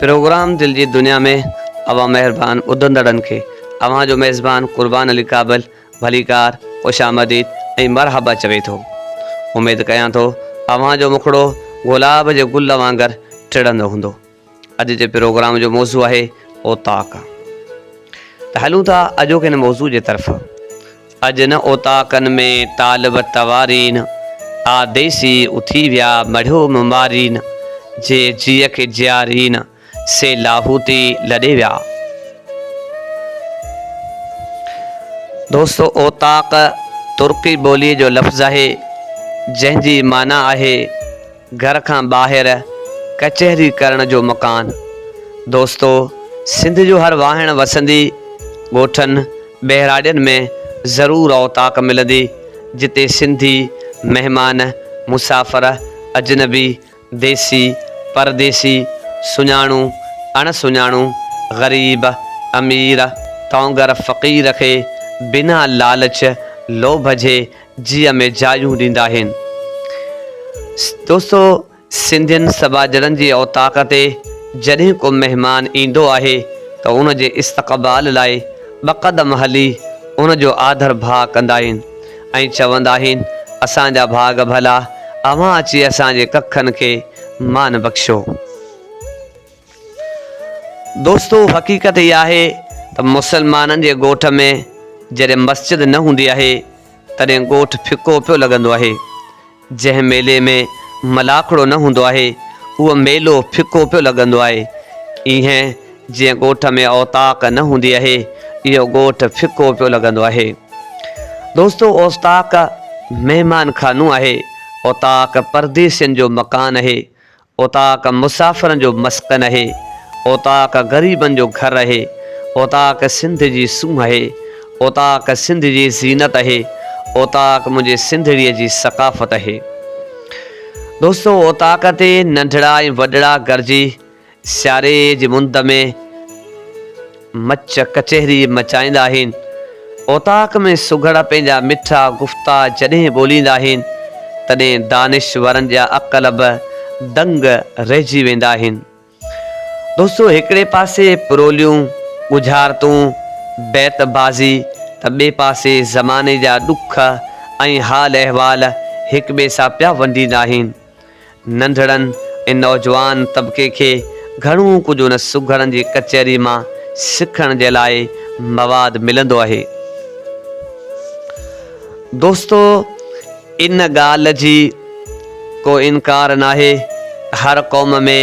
Programme دل جي دنيا ۾ اوهان مهربان ٻڌندڙن کي اوهان جو ميزبان قربان علي ڪابل ڀليڪار، خوش آمديد ۽ مرحبا چوي ٿو. اميد ڪيان ٿو اوهان جو مکڙو گلاب جي گل وانگر ٽڙندو هوندو. اڄ جي پروگرام جو موضوع آهي اوطاق. ته هلون ٿا اڄوڪي هن موضوع جي طرف. اڄ نه اوطاقن ۾ طالب توارين، آ ديسي اٿي ويا مڙهيو م مارين، جي جيء کي جيارين، سي لاهوتي لڏي ويا. دوستو اوطاق ترڪي ٻوليء جو لفظ آهي، جنهن جي معنيٰ آهي گهر کان ٻاهر ڪچهري ڪرڻ جو مڪان. دوستو سنڌ جو هر واهڻ وسندي ڳوٺن، ٻهراڙين ۾ ضرور اوطاق ملندي، جتي سنڌي مهمان، مسافر، اجنبي، ديسي، پرديسي، سڃاڻو، اڻ سڃاڻو، غريب، امير، تونگر فقير کي بنا لالچ، لوڀ جي جيء ۾ جايون ڏيندا آهن. دوستو سنڌين سٻاجهڙن جي اوطاق تي جڏهن ڪو مهمان ايندو آهي ته ان جي استقبال لاء ٻه قدم هلي ان جو آڌر ڀاء ڪندا آهن ۽ چوندا آهن اسان جا ڀاڳ ڀلا اوهان اچي اسان جي ڪکن کي مان بخشيو. دوستو حقيقت اها آهي ته مسلمانن جي ڳوٺ ۾ جڏهن مسجد نه هوندي آهي تڏهن ڳوٺ ڦڪو پيو لڳندو آهي. جنهن ميلي ۾ ملاکڙو نه هوندو آهي، اهو ميلو ڦڪو پيو لڳندو آهي. ايئن جيئن ڳوٺ ۾ اوطاق نه هوندي آهي، اهو ڳوٺ ڦڪو پيو لڳندو آهي. دوستو اوطاق مهمان خانو آهي. اوطاق پرديسين جو مڪان آهي. اوطاق مسافرن جو مسڪن اهي، اوطاق غريبن جو گهر اهي، اوطاق سنڌ جي سونهن اهي، اوطاق سنڌ جي زينت اهي، اوطاق منهنجي سنڌڙيء جي ثقافت اهي. دوستو اوطاق تي ننڍڙا ۽ وڏڙا گڏجي سياري جي مند ۾ مچ ڪچهري مچائيندا آهن. اوطاق ۾ سگهڙ پنهنجا مٺا گفتا جڏهن ٻوليندا آهن، تڏهن دانشورن جا عقل به دنگ رهجي ويندا آهن. دوستو هڪڙي پاسي پروليون، ڳجهارتون، بيت بازي ته ٻئي پاسي زماني جا ڏک ۽ حال احوال هڪٻئي سان پيا ونڊيندا آهن. ننڍڙن ۽ نوجوان طبقي کي گهڻو ڪجهه ان سگهڙن جي ڪچهري مان سکڻ جي لاء مواد ملندو آهي. دوستو ان ڳالهه جي ڪو انڪار ناهي ته هر قوم ۾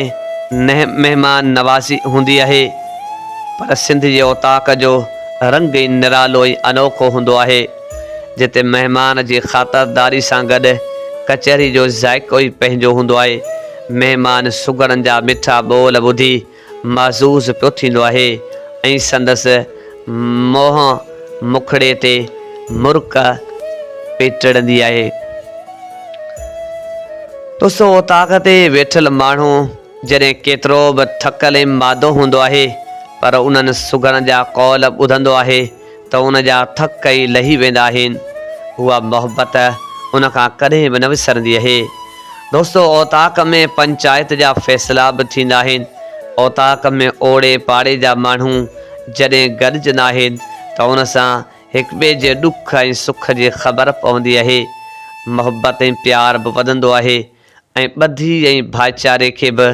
مهمان نوازي هوندي آهي پر سنڌ جي اوطاق جو رنگ ئي نرالو ۽ انوکو هوندو آهي. جتي مهمان جي خاطرداري سان گڏ ڪچهري جو ذائقو ئي پنهنجو هوندو آهي. مهمان سگهڙن جا مٺا ٻول ٻڌي محظوظ پيو ٿيندو آهي ۽ سندس منهن مکڙي تي مرڪ پئي ٽڙندي آهي. دوستو اوطاق تي ويٺل ماڻهو جڏهن ڪيترو به ٿڪل ۽ مادو هوندو آهي پر انهن سگهڙن جا قول ٻڌندو آهي ته ان جا ٿڪ ئي لهي ويندا آهن. اها محبت ان کان ڪڏهن به نه وسرندي اهي. دوستو اوطاق ۾ پنچائت جا فيصلا به ٿيندا آهن. اوطاق ۾ اوڙي پاڙي جا ماڻهو جڏهن گڏجندا آهن ته ان سان هڪٻئي جي ڏک ۽ سک جي خبر پوندي اهي. محبت ۽ پيار به وڌندو آهي. ۽ ٻڌي ۽ ڀائيچاري کي به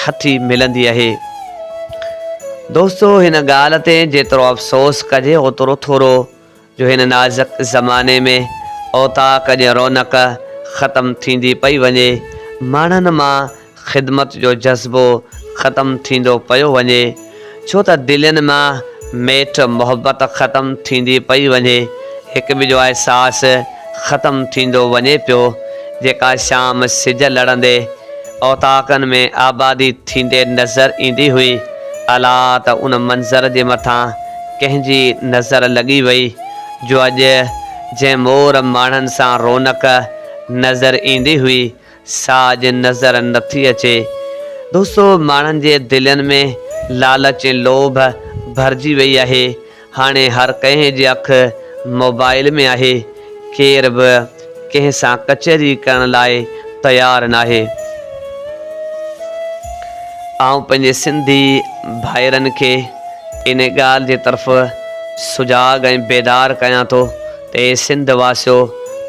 هٿي ملندي اهي. دوستو هن ڳالهه تي جيترو افسوس ڪجي اوترو ٿورو جو هن نازڪ زماني ۾ اوطاق جي رونق ختم ٿيندي پئي وڃي، ماڻهن مان خدمت جو جذبو ختم ٿيندو پيو وڃي. ڇو ته دلين مان ميٺ محبت ختم ٿيندي پئي وڃي، هڪ ٻئي جو احساس ختم ٿيندو وڃي پيو، جيڪا شام سج لڙندي اوطاقن ۾ آبادي ٿيندي نظر ايندي هئي، الا ته ان منظر جي مٿان ڪنهن جي نظر لڳي وئي جو اڄ جنهن مور ماڻهن سان رونق نظر ايندي هئي، سا اڄ نظر نٿي اچي. دوستو ماڻهن جي دلين ۾ لالچ ۽ لوڀ ڀرجي وئي آهي. هاڻي هر ڪنهن جي اک موبائل ۾ آهي. ڪير به ڪنهن سان ڪچهري ڪرڻ لاء تيار ناهي. آئون پنهنجي سنڌي ڀائرن کي ان ڳالهه جي طرف سجاڳ ۽ بيدار ڪيان ٿو ته اي سنڌ واسيو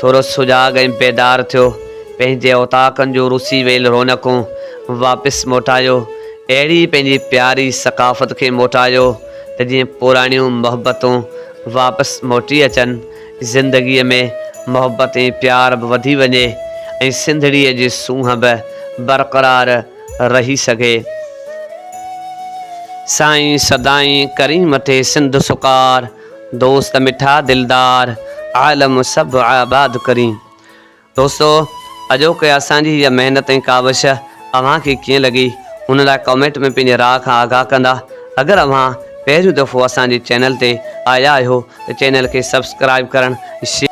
ٿورو سجاڳ ۽ بيدار ٿيو، پنهنجي اوطاقن جون رسي ويل رونقون واپس موٽايو، اهڙي پنهنجي پياري ثقافت کي موٽايو ته جيئن پراڻيون محبتون واپس موٽي اچن، زندگيء ۾ محبت ۽ پيار به وڌي وڃي ۽ سنڌڙيء جي سونهن به برقرار رهي سگهي. سائين سدائين ڪرين مٿي سنڌ سڪار، دوست مٺا دلدار، عالم سڀ آباد ڪرين. دوستو اڄوڪي اسان جي هيء محنت ۽ ڪاوش اوهان کي ڪيئن لڳي ان لاء ڪمينٽ ۾ پنهنجي راء کان آگاهه ڪندا. اگر اوهان پهريون دفعو اسان جي چينل تي آيا آهيو ته چينل کي سبسڪرائيب ڪرڻ ۽ شيئر.